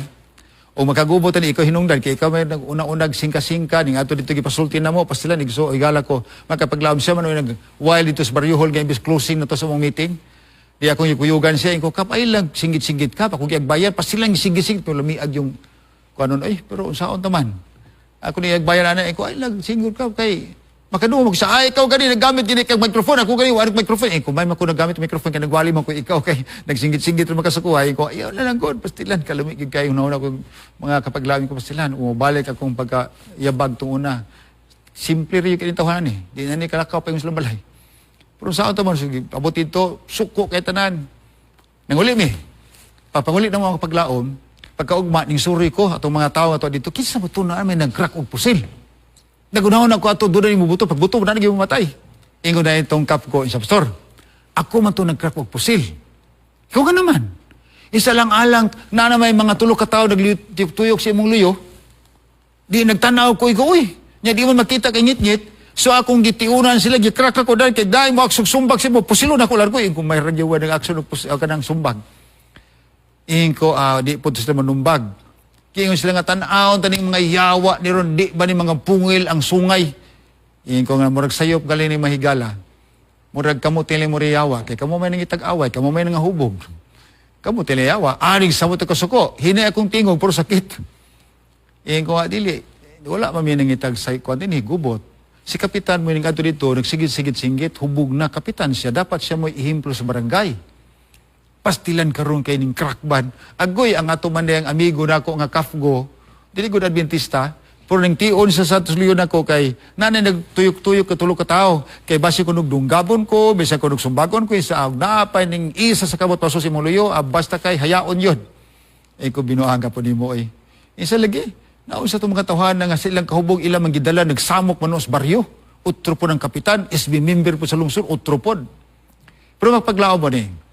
O makagubot ani ikaw hinungdan kay ikaw may nag-una-unag singka-singka ning ato dito gipasulti na mo pastilan igso igala ko makapaglaom siya man nag while dito sa Barrio Hall nga imbis closing na to sa mong meeting. Di akong gikuyugan siya ko kap ay lang singgit-singgit ka ako giagbayan pastilan singgit-singgit pero lamiag yung kuanon ay pero unsaon ta man. Ako ni agbayan ana ko ay lang singgit ka kay makadungog sa ay ikaw gani naggamit gini kag microphone ako gani wa microphone eh kung may man ko naggamit microphone kay nagwali man ko ikaw kay nagsinggit-singgit ra makasukuhay ko ayaw na lang god pastilan kalumi gid kayo una ko mga kapaglawin ko pastilan umubalik akong pagka yabag tong una simple ra yung kinitawanan eh di na ni kalakaw pa yung silang balay pero saan ta man sige abot dito suko kay tanan nanguli mi papanguli na mo ang paglaom pagkaugma ning suri ko atong mga tawo ato dito kinsa mo to na may nag-crack og pusil. Nagunahon ako ato doon na buto. Pagbuto, na naging mamatay. Ingon na itong kap ko, isa pastor. Ako man to nag-crack og pusil. Ikaw ka naman. Isa lang alang na may mga tulo ka tao nagluyok sa imong luyo. Di nagtanaw ko, ikaw, uy. Nya di mo makita kay ngit-ngit. So akong gitiunan sila, gikrak ako dahil kay dahil mo aksong sumbag sa mo, pusilo na ko largo. Kung may radyo ng aksyon og kanang sumbag. Ingko, ko, di po sila manumbag. Kingon sila nga tan-awon taning mga yawa ni ron di ba ni mga pungil ang sungay. Ingko nga murag sayop gali ni mahigala. Murag kamo tili mo yawa kay kamo may nangitag-away, kamo may nangahubog. Kamo tili yawa, aring samot ko suko, hinay akong tingog pero sakit. Ingko nga dili, wala man mi nangitag say kuan dinhi gubot. Si kapitan mo ning adto dito nagsigit-sigit-singgit, hubog na kapitan siya, dapat siya mo ihimplo sa barangay. Pastilan karon kay ning crackban. Agoy ang ato man ang amigo nako nga kafgo, dili gud Adventista, pero ning tion sa Santos Leon nako kay nanay nagtuyok-tuyok katulo ka tawo. Kay basi kunog dunggabon ko, bisan kunog sumbagon ko isa og naapay ning isa sa kabot paso si Moluyo, basta kay hayaon yun. Eh ko binuang ka po nimo eh. Isa lagi, nausa itong mga tawhan nga silang kahubog ilang manggidala nagsamok man sa baryo. Utro po ng kapitan, SB member po sa lungsod, utro pod. Pero magpaglao mo ni,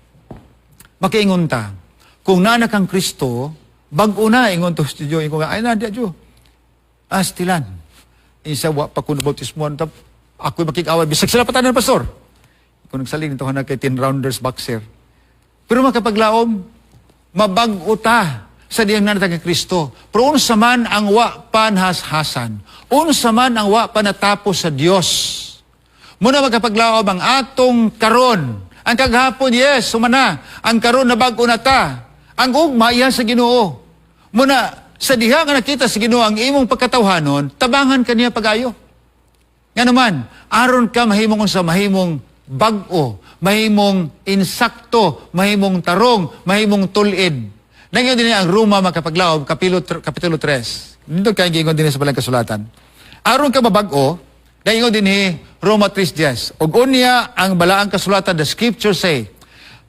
makiingon ta, kung nanak ang Kristo, bag-o na, ingon to si Diyo, ingon nga, ay na, di, Diyo. Astilan. Isa, wa pa kuno bautismo, ako'y makikaway, bisag sila patanan, pastor. Kung nagsaling nito na kay 10 rounders boxer. Pero makapaglaom, mabag-o ta sa diyang nanatag kang Kristo. Pero unsa man ang wa panhashasan, unsa man ang wa panatapos sa Dios. Muna makapaglaom ang atong karon. Ang kaghapon, yes, sumana. Ang karon na bag-o na ta. Ang ugma iya sa Ginoo. Muna, sa diha nga nakita sa Ginoo ang imong pagkatawhanon, tabangan kaniya pagayo. Nga naman, aron ka mahimong unsa mahimong bag-o, mahimong insakto, mahimong tarong, mahimong tulid. Nangyun din ang Roma makapaglaob, Kapitulo 3. Nindot kayong giingon din sa balang kasulatan. Aron ka mabag-o, naingon din ni Roma 3.10. Og unya ang balaang kasulatan, the scripture say,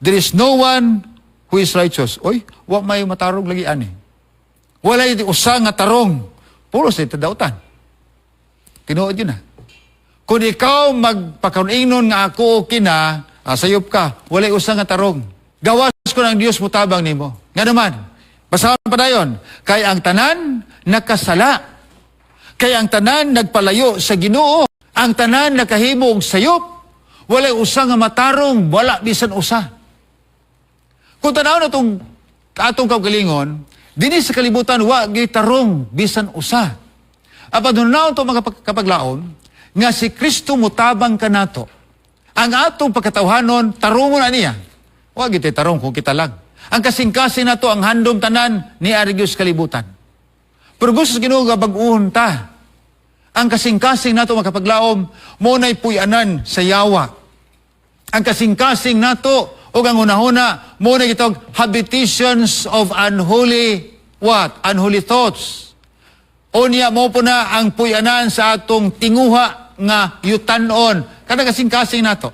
there is no one who is righteous. Oy, wa may matarong lagi ani. Wala yung usa nga tarong. Pulos ito dautan. Tinuod yun na. Kung ikaw magpakaroon nga ako kina, sayop ka, walay usa nga tarong. Gawas ko ng Dios mutabang nimo. Nga naman, basahan pa dayon, kay ang tanan nakasala. Kay ang tanan nagpalayo sa Ginoo. Ang tanan nakahimo og sayop. Walay usa nga matarong, wala bisan usa. Kung tanaw na itong atong kaugalingon, dinhi sa kalibutan wa gitarong bisan usa. Apan hunaon to mga kapaglaon, nga si Kristo mutabang kanato. Ang atong pagkatawhanon, tarungon na niya. Wa gid tarong kung kita lang. Ang kasing-kasing nato ang handom tanan ni Arigyos kalibutan. Pero gusto sa Ginoo nga bag-uhon ta. Ang kasing-kasing nato makapaglaom, mo na'y puyanan sa yawa. Ang kasing-kasing nato o ang hunahuna, mo na gitawag habitations of unholy what? Unholy thoughts. O niya mo po na ang puyanan sa atong tinguha nga yutanon. Kada kasing-kasing nato.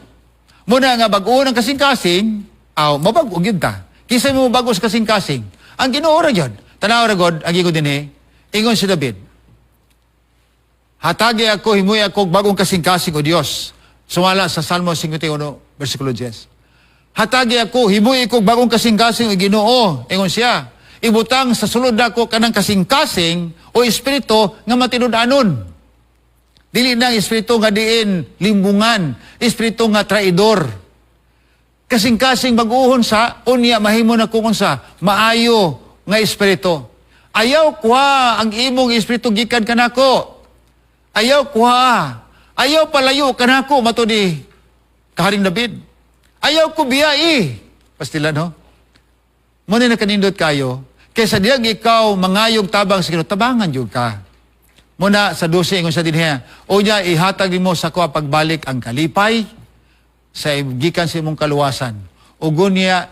Muna nga bag-o ng kasing-kasing, aw, mabag-o gyud ta. Kinsa mo bago sa kasing-kasing. Ang Ginoo ra gyud. Tanaw ra god, ang gigo dinhi, ingon si David. Hatagi ako, himuy ako bagong kasing-kasing o Dios. Sumala sa Salmo 51, versikulo 10. Hatagi ako, himuy ako bagong kasing-kasing o Ginoo. Ingon siya. Ibutang sa sulod nako kanang kasing-kasing o espiritu nga matinud-anon. Dili na ang espiritu nga diin limbungan, espiritu nga traidor. Kasing-kasing baguhon sa unya mahimo na kung unsa maayo nga espiritu. Ayaw kuha ang imong espiritu gikan kanako. Ayaw kuha. Ayaw palayo kanako, mato ni Kaharing David. Ayaw ko biyai. Pastilan, no? Muna na kanindot kayo. Kaysa diyang ikaw mangayog tabang sa Ginoo, tabangan jud ka. Muna sa 12 ingon sa dinhi. Unya ihatag nimo sa ko pagbalik ang kalipay sa gikan sa imong kaluwasan. Ug unya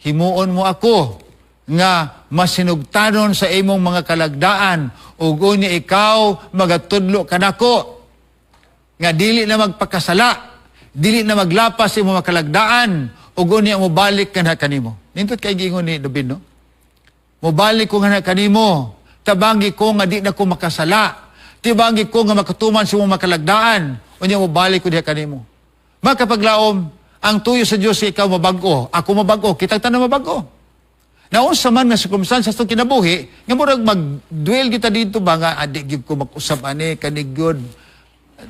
himuon mo ako nga masinugtanon sa imong mga kalagdaan, ug unya ikaw magatudlo kanako nga dili na magpakasala, dili na maglapas sa imong mga kalagdaan, ug unya mobalik ka na kanimo. Nindot kay giingon ni David, no? Mobalik ko nga na kanimo, tabangi ko nga di na ko makasala, tibangi ko nga makatuman sa imong mga kalagdaan, unya mobalik ko diha kanimo. Makapaglaom, ang tuyo sa Dios ikaw mabag-o, ako mabag-o, kitang tanan mabag-o. Naunsa man nga sirkumstansya sa kinabuhi, nga murag mag-dwell kita dito ba nga adi gyud ko mag-usab ani kani gyud.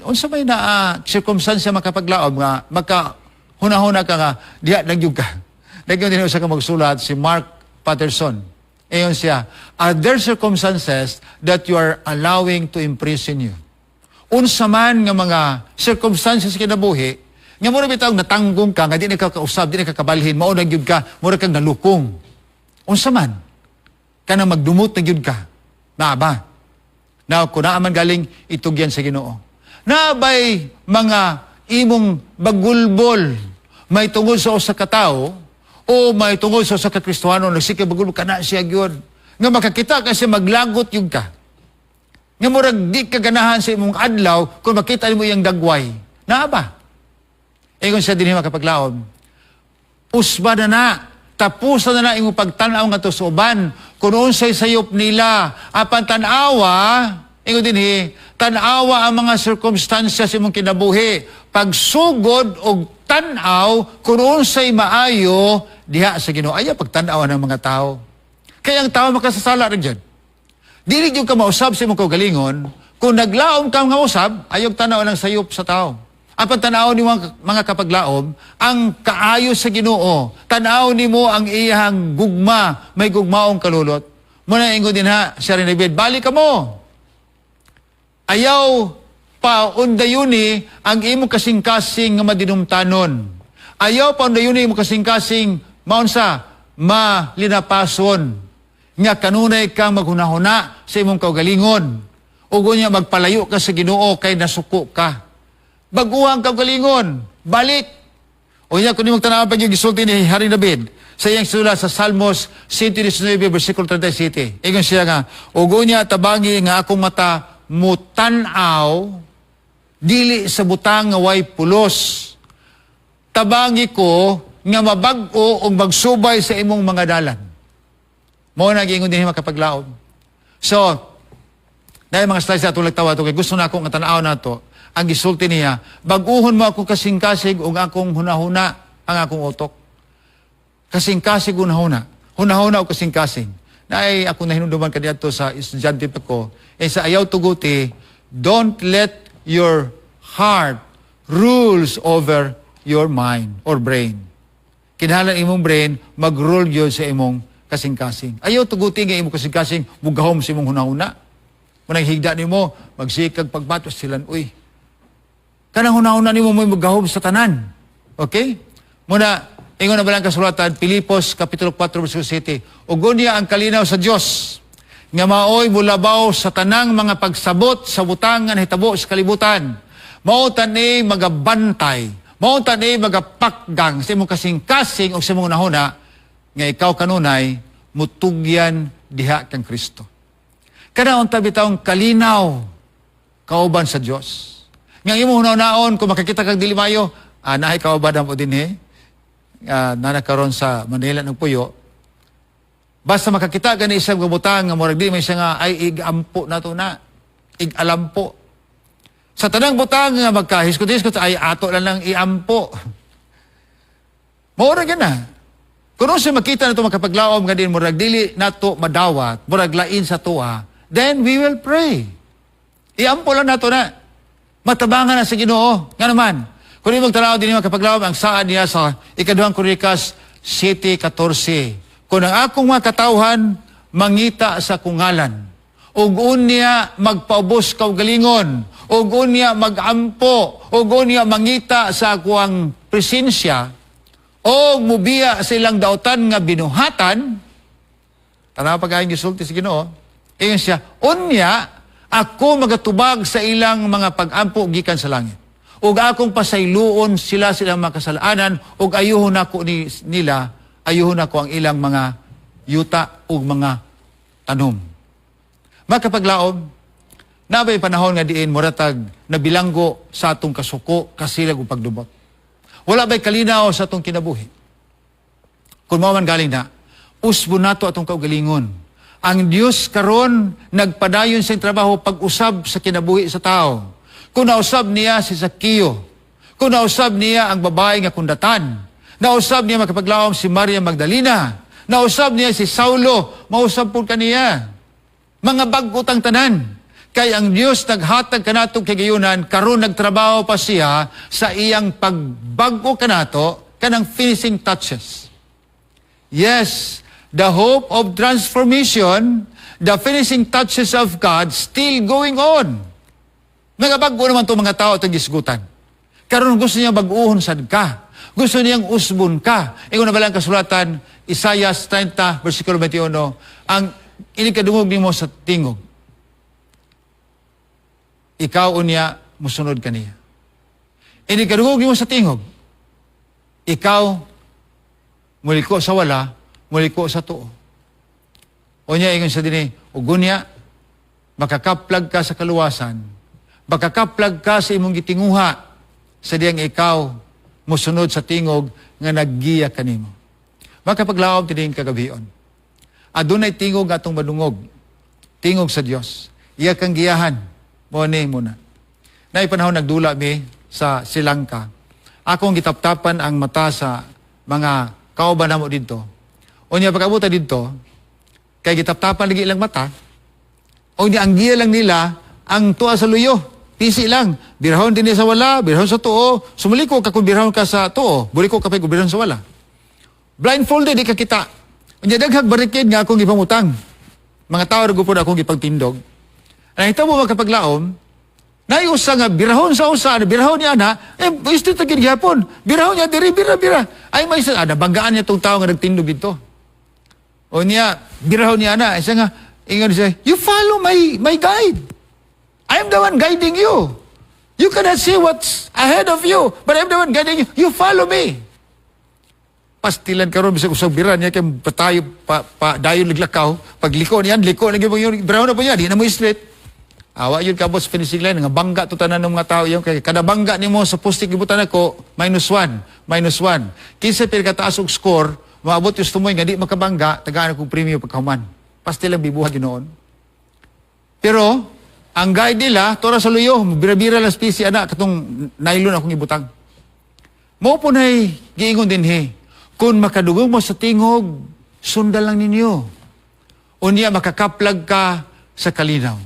Unsa may naa sirkumstansya, makapaglaom, nga maka hunahuna ka nga diha lang gyud ka. Nagyun din usa ka magsulat, si Mark Patterson. Ayon siya, "Are there circumstances that you are allowing to imprison you?" Unsa man nga mga circumstances sa kinabuhi, nga mura bitaw natanggong ka, nga di na ka kausab, di na ka kabalhin, mao na gyud ka, mura kang nalukong. Unsa man, kanang magdumot na gyud ka. Naa ba? Now, kung naa man galing, itugyan sa Ginoo. Naa bay mga imong bagulbol, may tungod sa usa ka tawo, o may tungod sa usa ka Kristohano, nagsige bagulbol, kana siya gyud. Nga makakita ka siya, maglagot gyud ka. Nga murag di ka ganahan sa imong adlaw kung makita mo iyang dagway. Naa ba? Ingon siya dinhi, makapaglaom, usba na na, tapusan na na imong pagtanaw nga sa uban, kung unsay sayop nila, apan tan-awa, ingon dinhi, tan-awa ang mga sirkumstansya sa imong kinabuhi. Pagsugod og tan-aw kung unsay maayo diha sa Ginoo. Ayaw pagtan-aw ng mga tao. Kaya ang tao makasasala rin dyan. Dili gyud ka mausab sa imong kaugalingon kung naglaom ka nga usab, ayaw tanaw ng sayop sa tao. Apan tanaw nimo ang mga kapaglaom, ang kaayo sa Ginoo. Tanaw nimo ang iyang gugma, may gugmaong kalulot. Muna ingon din ha, siya rin David, balik ka mo. Ayaw paundayuni ang imong kasing-kasing nga madinumtanon. Ayaw paundayuni imong kasing-kasing maunsa malinapason nga kanunay kang maghunahuna sa imong kaugalingon. Ug unya magpalayo ka sa Ginoo kay nasuko ka. Baguhang kaugalingon, balik. Unya kun imong tan-awon pag yung gisulti ni Haring David sa iyang sulat sa Salmos 119 versikulo 37. Ingon siya nga, ug unya tabangi nga akong mata mutan-aw dili sa butang nga way pulos. Tabangi ko nga mabag-o og magsubay sa imong mga dalan. Mao na giingon dinhi, makapaglaom. So, dahil mga slides na tulad tawa to, kay gusto na akong nga tan-aw nato, ang gisulti niya, baguhon mo ako kasing-kasig ug akong hunahuna, ang akong utok. Kasing-kasig hunahuna. Hunahuna o kasing-kasing. Na ay ako nahinumduman kaniadto sa estudyante pa ko, eh sa ayaw tuguti, don't let your heart rules over your mind or brain. Kinahanglan imong brain mag-rule yun sa imong kasing-kasing. Ayaw tuguti nga imong kasing-kasing mugahom sa imong hunahuna. Munang higda nimo, magsikag pagbatos silan, uy. Kanang hunahuna nimo mo'y magahom sa tanan. Okay? Muna, ingon na balang kasulatan, Pilipos Kapitulo 4, verse 7. Ug unya ang kalinaw sa Dios nga maoy mulabaw sa tanang mga pagsabot sa butang nga nahitabo sa kalibutan. Mao tani magabantay, mao tani magapakgang sa imong kasing-kasing o sa imong hunahuna nga ikaw kanunay mutugyan diha kang Kristo. Kana unta bitawng kalinaw kauban sa Dios. Nga imong hunahunaon kung makakita kag dili mayo, naay kauban mo dinhi. Na karon sa Manila ng puyo. Basta makakita gani isang butang nga murag di may siya nga ay igampo na to na. Igalampo. Sa tanang butang nga magkahiskot-hiskot ay ato lang lang iampo. Mao ra gyud na. Kung siya makita na ito makapaglaom nga din murag dili nato madawat, murag lain sa tuwa, then we will pray. Iampo lang nato na. Matabangan na sa Ginoo. Nga naman, kung imong tanaw din makapaglaom ang saad niya sa Ikaduhang Kronikas 7:14. Kung ang akong mga katawhan mangita sa akong ngalan, ug unya magpaubos kaugalingon, ug unya magampo, ug unya mangita sa akuang presensya, o mubiya sa ilang dautan nga binuhatan, tanaw pagayong gisulti sa Ginoo, ingon siya, unya, ako magatubag sa ilang mga pag-ampo gikan sa langit. Ug akong pasayloon sila silang mga kasalanan, ug ayuhon nako nila, ayuhon nako ang ilang mga yuta ug mga tanom. Makapaglaom, nabay panahon nga diin muratag nabilanggo sa atong kasuko, kasilag ug pagdumot. Wala ba'y kalinaw sa atong kinabuhi? Kung mao man galing na, usbon nato atong kaugalingon. Ang Dios karon nagpadayon sa trabaho pag-usab sa kinabuhi sa tao. Kung nausab niya si Zaccheo, kung nausab niya ang babae nga kundatan, nausab niya, makapaglaom, si Maria Magdalena, nausab niya si Saulo, mausab po kaniya. Mga bag-o tang tanan. Kay ang Dios naghatag kanato kagayunan, karon nagtrabaho pa siya sa iyang pagbag-o kanato kanang finishing touches. Yes, the hope of transformation, the finishing touches of God still going on. Nagabag-o naman itong mga tao itong gisgutan. Karon gusto niya bag-uhon sad ka. Gusto niyang usbon ka. Ingon na ba lang kasulatan, Isaiah 30, versikulo 21, ang inikadungog nimo sa tingog, ikaw unya musunod kaniya. Inikadungog nimo sa tingog, ikaw muliko sa wala, muliko sa tuo. Unya ingon sa dinhi, ug unya makakaplag ka sa kaluwasan, makakaplag ka sa imong gitinguha sa diyang ikaw musunod sa tingog nga naggiya kanimo. Makapaglaom tining kagabion. Adunay tingog atong madungog. Tingog sa Dios. Iya kang giyahan. Mo ni muna. Naay panahon nagdula mi sa Sri Lanka. Akong gitaptapan ang mata sa mga kauban namo didto. Unya pag-abot didto, kay gitaptapan lagi ilang mata. Unya ang giya lang nila ang tuwa sa luyo. Pisi lang. Birahon din sa wala, birahon sa tuo. Sumuliko ka kung birahon ka sa tuo. Buliko ka pa kung birahon sa wala. Blindfolded, di ka kita. Unya daghang barricade nga akong gipamutang. Mga tao ra gupon akong gipagtindog. Nahitabo, makapaglaom, naay usa nga birahon sa usa, birahon niya na, eh, isto ta gid gyapon. Birahon niya diri, bira bira. Ay may isa, nabanggaan niya tong tao nga nagtindog dito. O niya, birahon niya na, isa nga, ingon siya, "You follow my guide. I'm the one guiding you. You cannot see what's ahead of you, but I'm the one guiding you. You follow me." Pastilan karon bisag usag bira niya kay patayo pa, pa dayon naglakaw, pagliko niyan, liko na gyud yun, birahon na po niya, di na mo straight. Awa yun kabot sa finishing line, nga bangga to tanan ng mga tao yung kay kada bangga nimo sa poste gibutan ako, -1, -1. Kinsa pila kataas og score, maabot yung tumoy nga di makabangga, tagaan akong premyo pagkahuman. Pastil lang bibuhat ginoon. Pero ang guide nila, tora sa luyo, bira-bira lang spesi ana katong nylon akong ibutang. Mo po na'y giingon dinhi. Kung makadungog mo sa tingog, sundan lang ninyo. Unya makakaplag ka sa kalinaw.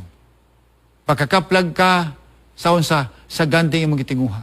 Makakaplag ka sa unsa, sa ganting imong gitinguha.